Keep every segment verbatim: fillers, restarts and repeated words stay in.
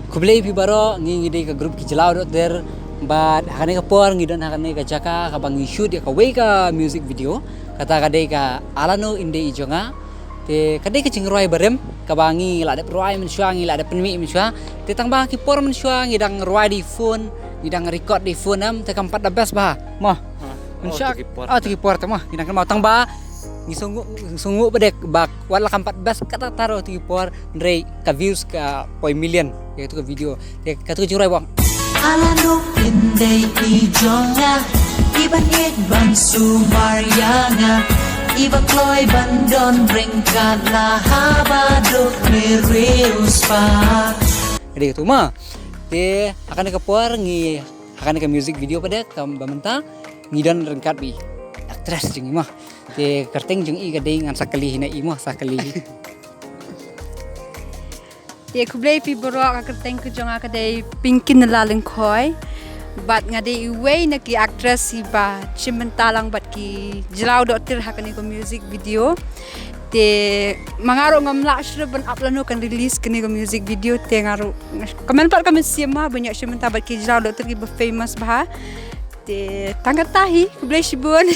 Khublei phi baroh, ngi ngi dei ka group ki Jylla Dohtir. Bad ha kane ka por ngi don ha kane ka jaka kaba ngi shoot ïa kawei ka music video. Kata ka dei ka Alano In Dei I Jong Nga. Te ka dei ka jingrwai barim kaba ngi la dep rwai mynshuwa, ngi la dep pynmih mynshuwa. Te tang ba ki por mynshuwa ngi dang rwai da i phone, ngi dang record da i phone, em, te kam pat da best bha. Mo. Mynshuwa. Oh, te ki por. Oh, te ki por te mo. Ngi dang kynmaw tang ba ngi sngew, sngew ba dei ba wat la kam pat best kata taro te ki por. Hynrei ka views ka poi million ïa katu ka video. Te katu ka jingrwai ba, Alano In Dei I Jong Nga, iba ngeit ban sumar ïa nga, iba kloi ban don ryngkat la haba duk merius pa. Dei katu mo. Te ha kane ka por ngi, ha kane ka music video pat de kaba mynta ngi don ryngkat bad i actress jong ngi mo. Te kyrteng jong i ka dei, ngan sa kylli hi na i mo, sa kylli hi. Te khublei phi baroh, ka kyrteng ka jong nga ka dei Pinky Nylla Lyngkhoi. Bad nga dei iwei na ki actress iba shim bynta lang bad ki Jylla Dohtir ha kane ka music video. Te ma nga ruh ngam lah shuh ban ap lano kan release kane ka music video, te nga ruh ka mut pat ka mynsiem ma ban ïoh shim bynta bad ki Jylla Dohtir kiba famous bha. Te tang kata hi, khublei shibun.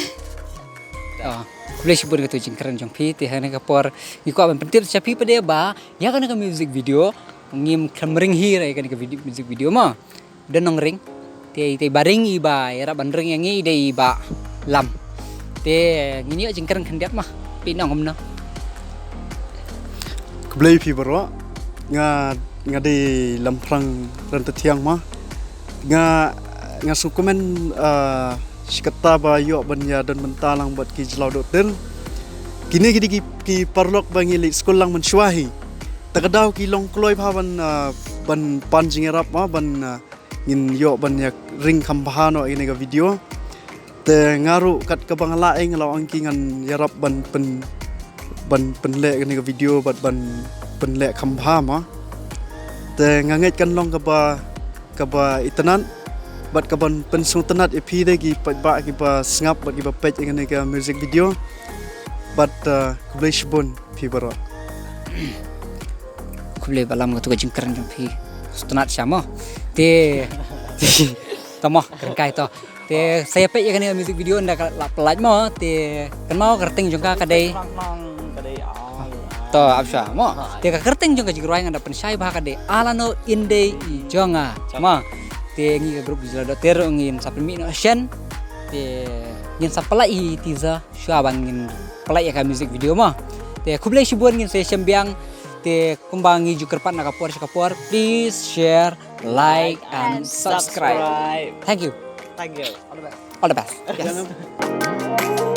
Oh, khublei shibun katu jingkren jong phi. Te ha kane ka por ngi kwah ban pyntip sha phi pat de ba ïa kane ka music video ngim khlem ring hi ïa kane ka video, music video mo. Don nongring. Te, te ba ring iba ïarap ban ring ïa ngi dei i Bah Lam. Te ngin ïoh jingkren khyndiat mo. Phi nong kumno? Khublei phi baroh. Nga, nga dei Lamphrang Ryntathiang mo. Nga, nga sngewkmen, ah, shi katta ba ïoh ban ïa don bynta lang bad ki Jylla Dohtir. Kine ki dei ki, ki paralok ba ngi leit skul lang mynshuwa hi. Ta ka daw ki long kloi bha ban, ah, ban pan jingïarap mo, ban, ah, ngin ïoh ban ïa ring kham bha noh ïa kane ka video. Te nga ruh kat kaba nga lah, eh, nga la ong ki ngan ïarap ban pyn, ban pynleh kane ka video bad ban pynleh kham bha mo. Te nga ngeit kan long kaba, kaba itynnad bad kaban pynsngewtynnad ïa phi de ki paidbah kiba sngap bad kiba peit ïa kane ka music video. Bad, uh, khublei shibun phi baroh. Khublei Bah Lam katu ka jingkren jong phi. Sngewtynnad sha mo. Te, te, to mo, kren kai to. Te sa ïa peit ïa kane ka music video ynda ka la pyllait mo. Te kynmaw kyrteng jong ka ka dei. To ap sha mo. Te ka kyrteng jong ka jingrwai ngan da pynshai bha ka dei Alano In Dei I Jong Nga. Mo. Te ngi ka group Jylla Dohtir ngin sa pynmih noh shen. Te ngin sa pyllait i teaser shuwa ba ngin pyllait ïa ka music video mo. Te khublei shibun, ngin sa ïashem biang. Te kumba ngi ju kyrpad na ka por sha ka por, please share, like and subscribe. Thank you. Thank you. All the best. All the best. Yes.